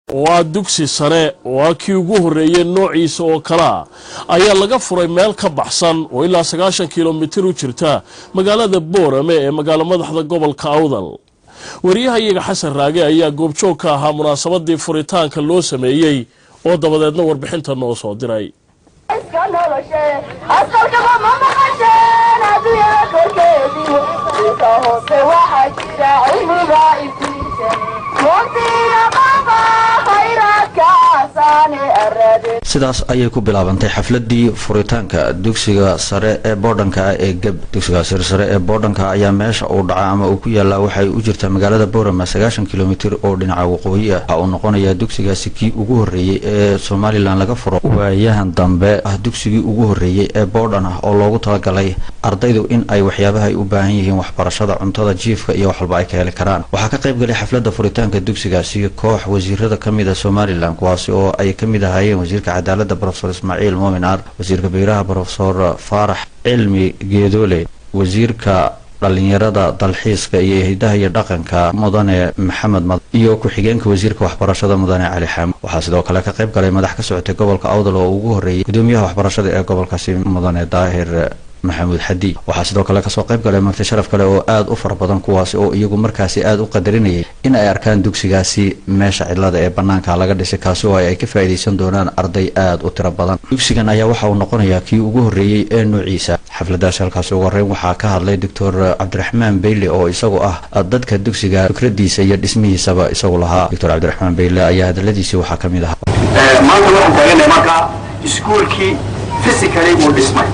Oo ah dugsi sare oo ah kii ugu horreeyey noociisa oo kalea ayaa laga furay meel ka baxsan oo ilaa 90 kilomitir u jirta magaalada Boorame ee magaalo madaxda gobolka Awdal. Wariyaha iyaga Xasan Raage ayaa goobjoog ka ahaa munaasabadii furitaanka loo sameeyey oo dabadeedna warbixinta noo soo diray. Asalkaba ma maqasheen adduunyada korkeediyo dhulka hoose waxaa jira cilmiga iftiisha mugdiina qaba khayraadkaasaane araade. Sidaas ayay ku bilaabantay xafladii furitaanka dugsiga sare ee boardingka ee Geb. Dugsiga sare ee boardingka ayaa meesha uu dhaca ama uu ku yaallaa waxay u jirtaa magaalada Boorama 90 kilomitir oo dhinaca waqooyi ah. Waxa uu noqonayaa dugsigaasi kii ugu horreeyey ee Somaliland laga furo waayahan dambe ah, dugsigii ugu horreeyey ee boarding ah oo loogu talagalay ardaydu in ay waxyaabaha ay u baahan yihiin, waxbarashada, cuntada, jiifka iyo wax walba ay ka heli karaan. Waxaa ka qayb galay xafladda furitaanka dugsigaasi koox wasiirada ka mid ah Somaliland, kuwaasi oo ay ka mid ahaayeen wasiirka cadaaladda, Professor Ismaaciil Muumin Ar, wasiirka beeraha, Professor Faarax Cilmi Geedoole, wasiirka dhalinyarada, dalxiiska iyo hidaha iyo dhaqanka, mudane Maxamed Mad, iyo ku-xigeenka wasiirka waxbarashada, mudane Cali Xaamud. Waxaa sidoo kale ka qayb galay madax ka socotay gobolka Awdal oo ugu horreeyay gudoomiyaha waxbarashada ee gobolkaasi, mudane Daahir Maxamuud Xadi. Waxaa sidoo kale kasoo qayb galay marti sharaf kale oo aada u fara badan, kuwaasi oo iyagu markaasi aada u qadarinayay in ay arkaan dugsigaasi meesha cidlada ee banaanka laga dhisay, kaasi oo ay ka faa'iidaysan doonaan arday aada u tiro badan. Dugsigan ayaa waxa uu noqonayaa kii ugu horreeyey ee noociisa. Xafladaasi halkaasi ugu horreyn waxaa ka hadlay Doctor Cabdiraxmaan Beyle oo isagu ah dadka dugsiga fikradiisa iyo dhismihiisaba isagu lahaa. Doctor Cabdiraxmaan Beyle ayaa hadaladiisii waxaa ka mid ahaa: Maanta waxaan taaganahay marka iskuulkii physically wuu dhismay.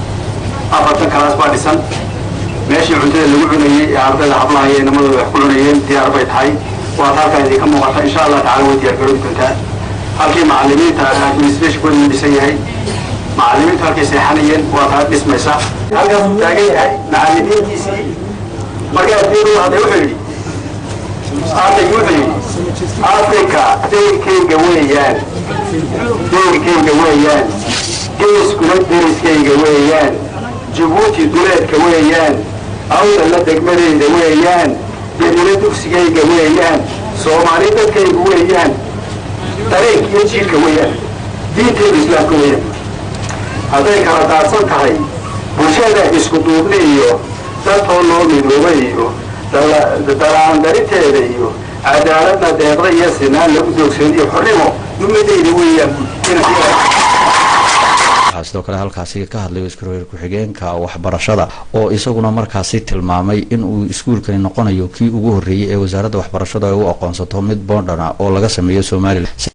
40 class baa dhisan. Meeshii cuntada lagu cunayey ee ardayda hablaha iyo inamadooda wax ku cunayeen diyaar bay tahay, waa halkaa idinka muuqata. Insha Allah tacala way diyaar garoobi doontaa. Halkii macallimiinta administrationkooda uu dhisan yahay, macallimiintu halkay seexanayeen waa taa dhismaysa. Halkaasuu taagan yahay macallimiintiisii. Markaa diiru hadday wuxuu yidhi ardaygu, wuxuu yidhi: "Africa deyrkayga weeyaan, deyrkayga weeyaan, geeskuna deriskayga weeyaan, Jabuuti duleedka weeyaan, Awdalla degmadayda weeyaan, Gebina dugsigayga weeyaan, Soomaali dadkaygu weeyaan, dareenka iyo jiilka weeyaan, diintaydu Islaamka weeyaan. Hadday kala daadsan tahay bulshada, isku duubni iyo dadkoo loo midoobay iyo dalaandariteeda iyo cadaaladna deeqda iyo sinaan lagu doogsooniyo xornimo numadayda weeyaan." Waxaa sidoo kale halkaasi ka hadlay wasiir ku-xigeenka waxbarashada oo isaguna markaasi tilmaamay in uu iskuulkani noqonayo kii ugu horreeyey ee wasaaradda waxbarashada ay u aqoonsato mid boarding ah oo laga sameeyo Somaliland.